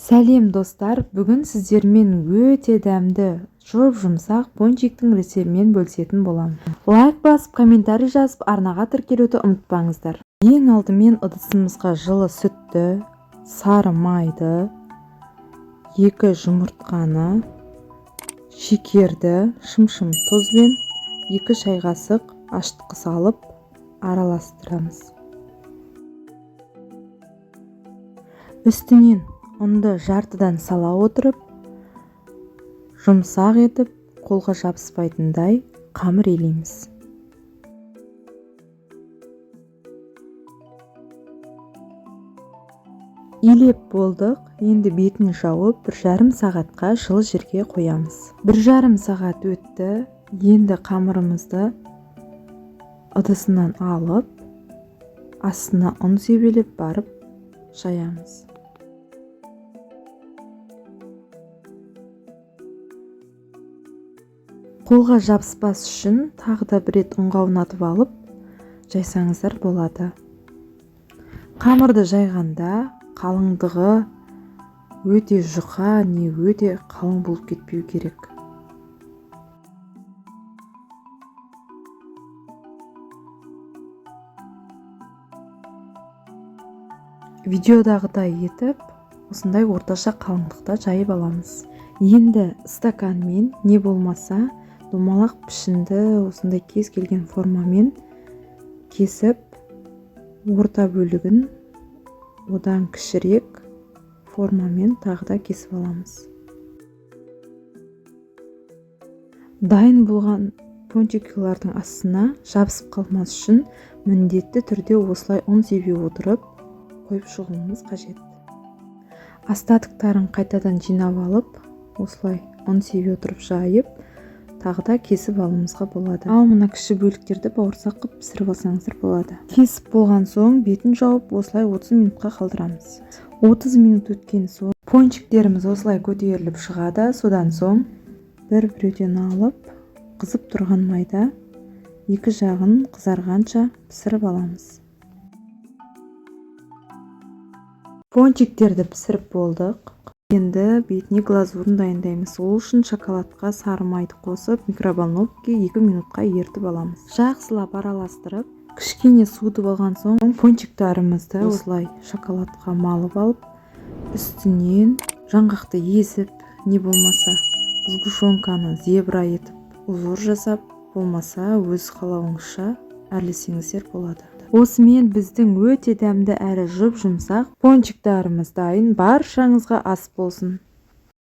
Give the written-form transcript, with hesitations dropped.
Сәлем, достар! Бүгін сіздермен өте дәмді, жұп-жұмсақ пончиктің рецептімен бөлісетін боламын. Лайк басып, комментарий жазып, арнаға тіркелуді ұмытпаңыздар. Ең алдымен ыдысымызға жылы сүтті, сары майды, 2 жұмыртқаны, шекерді, шымшым тұз бен 2 шай қасық ашытқы салып араластырамыз. Үстінен ұнды жартыдан сала отырып, жұмсақ етіп, қолға жабыспайтындай қамыр илейміз. Илеп болдық, енді бетін жауып, 1,5 сағатқа жылы жерге қоямыз. 1,5 сағат өтті, енді қамырымызды ыдысынан алып, астына ұн себелеп барып жаямыз. Қолға жабыспас үшін тағы да бір рет ұнға аунатып алып, жайсаңыздар болады. Қамырды жайғанда қалыңдығы өте жұқа, не өте қалың болып кетпеу керек. Видеодағыдай етіп, осындай орташа қалыңдықта жайып аламыз. Енді стаканмен, не болмаса домалақ пішінді осындай кез келген формамен кесіп, орта бөлігін одан кішірек формамен тағы да кесіп аламыз. Дайын болған пончикалардың астына жабысып қалмас үшін міндетті түрде осылай ұн себе отырып қойып шығуымыз қажет. Остатоктарын қайтадан жинап алып, осылай ұн себе отырып жайып, тағы да кесіп алуымызға болады. Ал мына кіші бөліктерді бауырсақ қылып пісіріп алсаңыздар болады. Кесіп болған соң бетін жауып, осылай 30 минутқа қалдырамыз. 30 минут өткен соң пончиктеріміз осылай көтеріліп шығады. Содан соң бір-біреуден алып, қызып тұрған майда екі жағын қызарғанша пісіріп аламыз. Пончиктерді пісіріп болдық. Енді бетіне глазурын дайындаймыз. Ол үшін шоколадқа сары майды қосып, микроволновкаға 2 минутқа ерітіп аламыз. Жақсылап араластырып, кішкене суытып алған соң пончиктарымызды осылай шоколадқа малып алып, үстінен жаңғақты езіп, не болмаса сгущенканы зебра етіп узор жасап, болмаса өз қалауыңызша әрлесеңіздер болады. Осымен біздің өте дәмді әрі жұп-жұмсақ пончиктарымыз дайын. Баршаңызға ас болсын.